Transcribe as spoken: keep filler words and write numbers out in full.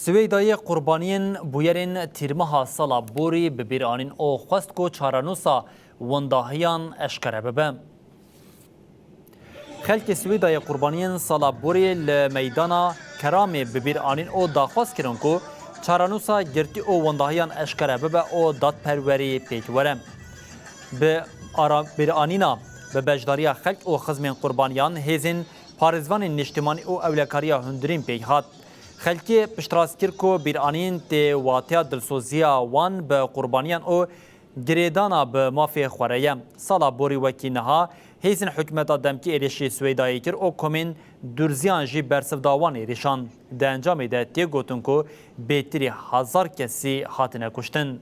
Swêdayê qurbaniyên bûyerên tîrmeha sala borî bi bîr anîn û xwest ku çarenûsa windahiyan eşkere bibe. Xelkê Swêdayê qurbaniyên sala borî li meydana Keramê bi bîr anîn û daxwaz kirin ku çarenûsa girtî û windahiyan eşkere bibe û dadperwerî pêk were. Bi ara-, bîranîna bi beşdariya xelk û xizmên qurbaniyan, hêzên parêzvanên niştimanî û ewlekariya hundirîn pêk hat. Xelkê piştrast kir ku bîranîn tê wateya dilsoziya wan bi qurbaniyan û girêdana bi mafê xwe re ye. Sala borî wekî niha hêzên hikûmeta demkî êrîşî Swêdayê kir û komên Durziyan jî bersiv da wan êrîşan. Di encamê de tê gotin ku bêtirî hezar kesî hatine kuştin.